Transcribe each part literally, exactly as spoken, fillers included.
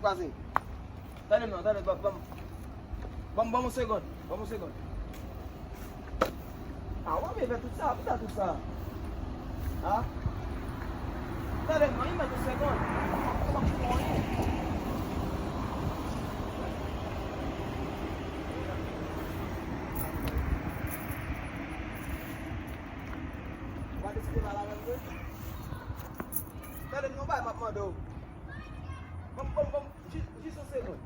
Kwaze. Tande m non, tande, ban, ban, ban, ban m yon segonn, ban m yon segonn. A, w ap fè tout sa, poukisa tout sa? A? Tande m non, li mèt yon segonn. Ou pa fè anyen. Ou pa deside pale avè m vre? Tande m non, bay m ap mande w. Ban m, ban m, ban m, jis, jis yon segonn.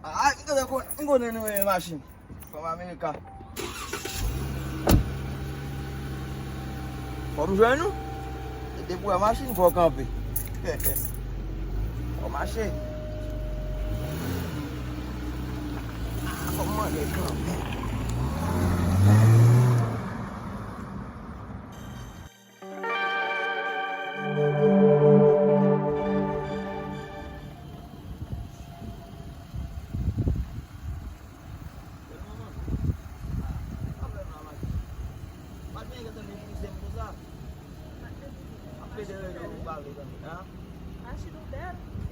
Ay, m tande kon, m konnen nou renmen machin. Fanm Amerika. Fò m jwenn ou. E depi w wè machin, fò w kanpe. Fò w mache. A, fò m mande kanpe.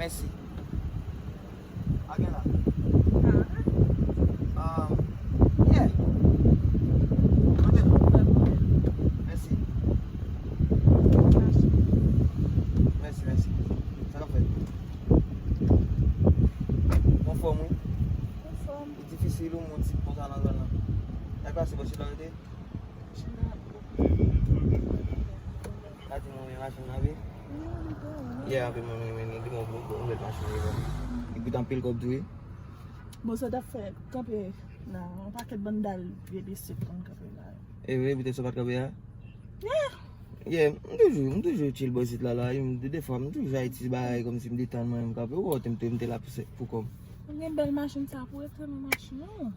Mèsi. Pa gen la. Ah, yeah. Mèsi. Mèsi, mèsi. Sa k ap fèt? Ou anfòm, wi? Anfòm. Li difisil, ou moun ti konsa nan zòn nan. Sa k pase, bò, se la rete? Machin nan ap bouke. Pa di mwen renmen machin nan, wi. Non, li bon, wi. Yeah, anpil moun renmen li. Li bon, bon, bon, bèl machin, li bon. Li koute anpil kòb tou, wi. Bon, sa t ap fè kanpe la, yon pakèt bann dal vye bisit konn kanpe la. E vre, poutèt sa w pa t kanpe a? Yeah. Yeah, m toujou, m toujou chill bò isit la, la. M, de, defwa, m toujou Ayiti, bagay kòmsi m detann mwen, m kanpe. Ou wè, m te, m te la pou se, pou kò m. Ou gen bèl machin sa pou rete nan machin ou?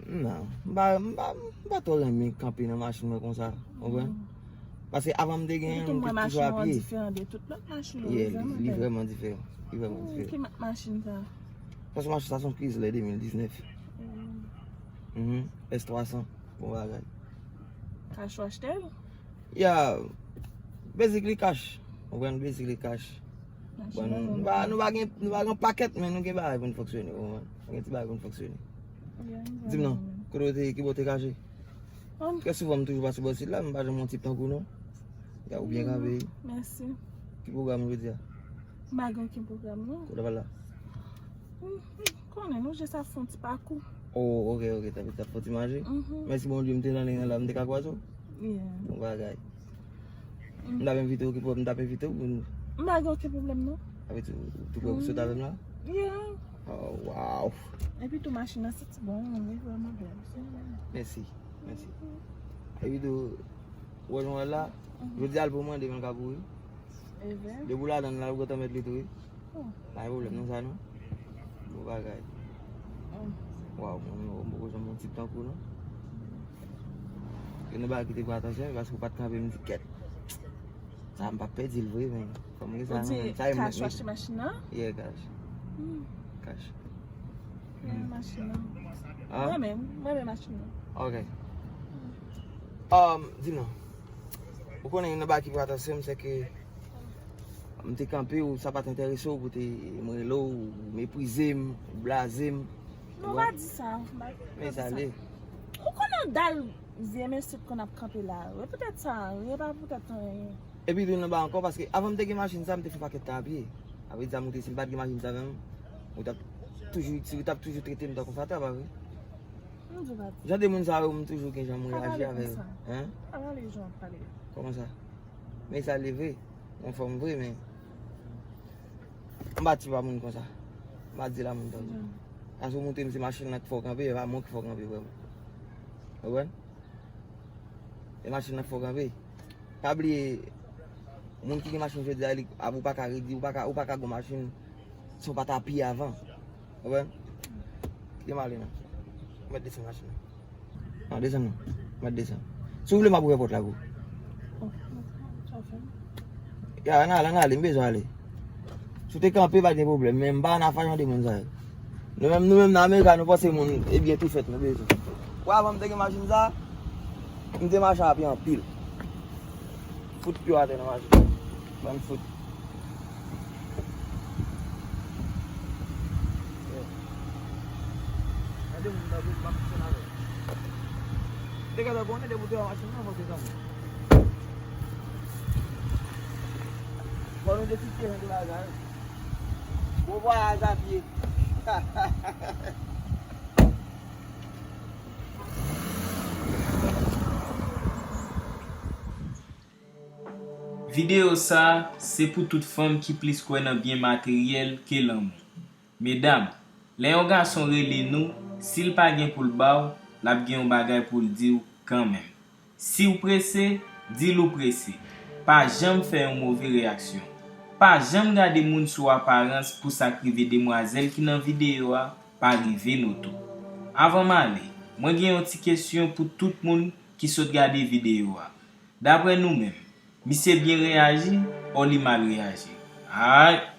Non, m pa, m pa, m pa twò renmen kanpe nan machin mwen konsa, konprann? Mm. Paske avan m te genyen l, m te toujou a pye. Epitou m wè machin nan diferan de tout lòt machin yo, li vrèman bèl. Yeah, li, li vrèman diferan. Li vrèman diferan. Ki mak machin sa? Sa se machin, sa se yon Chrysler de mil diznèf. Mm. Mhm, S twa san, bon bagay. Kach ou achte l? Ya, basically cash. Ou konprann, basically cash. Bon, nou, nou pa, nou pa gen, nou pa gen pakèt, men nou gen bagay pou n fonksyone, ou konprann? Nou gen ti bagay pou n fonksyone. Di m non, kote w te, ki bò w te kache? Trè souvan, m toujou pase bò isit la, m pa janm wè yon tip tankou nou. Ya, ou byen kanpe. Mèsi. Ki pwogram ou jodi a? M pa gen okenn pwogram, non. Kote w pral la? Ou konnen, nou jis ap fè yon ti pakou. Oh, ok, ok, t ap, t ap fè yon ti mache? Mhm. Mèsi Bondye, m te nan liy nan la, m te ka kwaze w? Yeah. Bon bagay. Mm. M t ap envite w, ki pwoblèm, m t ap envite w pou nou. M pa gen okenn pwoblèm, non. Sa vle di, ou tou prè pou sot avè m la? Yeah. Oh, wow. Epi tou machin nan santi bon, li vrèman bèl. Mèsi, mèsi. Mhm. Epi tou, ou wè jan w wè l la, mhm, jodi a l pou mande men l ka pouri. Depi w ladan l la, ou gentan mèt li tou, wi. Oh. Pa gen pwoblèm nan sa, non. Bon bagay. Oh. Waw, mwen, mwen, mwen poko janm yon tip tankou, non. Gen de bagay ki te pran atansyon, paske ou pa t kanpe, m di, kèt. Sa, m p ap pèdi l vre, men. Fò m gen sa nan men m. Sa e mwen, kach ou achte machin nan? Yeah, kach. Hmm. Kach. Mwen renmen machin nan. Ah? Mwen menm, mwen renmen machin nan. Ok. Um, di m non. Ou konnen, youn nan bagay ki pran atansyon m, se ke m te kanpe, ou sa pa t enterese w, pou te, m rele w, ou meprize m, ou blaze m. Non, pa di sa, pa di sa. Men sa ale. Ou konnen dal vye mesye t konn ap kanpe la, e poutèt sa, e pa poutèt anyen. Epi tou nan ba ankò, paske avan m te gen machin sa, m te fè pakèt tan a pye. Sa vle di sa, m te, si m pa t gen machin sa menm, ou t ap toujou, ou t ap toujou trete m tankou fatra, pa vre? M di w pa di. Jan de moun sa yo, m toujou gen jan m reyaji avè yo. Hein? Pa pale jan w ap pale. Kòman sa? Men sa leve, m anfòm vre, men m pa ti pa moun konsa. M pa di la moun tankou. Paske ou montre m se machin nan ki fè w kanpe, e pa mwen ki fè w kanpe vrèman. Ou konprann? E machin nan k fè w kanpe. Pa bliye, moun ki gen machin jodi a, li, a, ou pa ka redi, ou pa ka, ou pa ka gon machin san w pa ta pye avan. Ou konprann? Kite m ale non. Ou mèt desann machin nan. Non, desann non. Ou mèt desann. Si w vle, m ap ouvè pòt la pou ou. Ya, ann ale, ann ale, m bezwen ale. Si w te kanpe, pa t gen pwoblèm, men m pa ann afè jan de moun sa yo. Nou menm, nou menm nan Amerika, nou panse moun, ebyen, tou fèt, nou bezwen. Wè, avan m te gen machin sa, m te mache a pye anpil. Fout pye w atè nan machin. Bann fout. Depi w te wè machin nan, fò w te tann. Fò nou te fite yon bagay. Bon vwayaj a pye. Videyo sa a, se pou tout fanm ki plis kwè nan byen materyèl ke lanmou. Medam, lè yon gason rele nou, si l pa gen pou l ba w, l ap gen yon bagay pou l di w kanmenm. Si w prese, di l ou prese. Pa janm fè yon move reyaksyon. Pa janm gade moun sou aparans pou sa k rive demwazèl ki nan videyo a pa rive nou tou. Anvan m ale, mwen gen yon ti kesyon pou tout moun ki sot gade videyo a. Daprè nou menm, misye byen reyaji or li mal reyaji? Alright!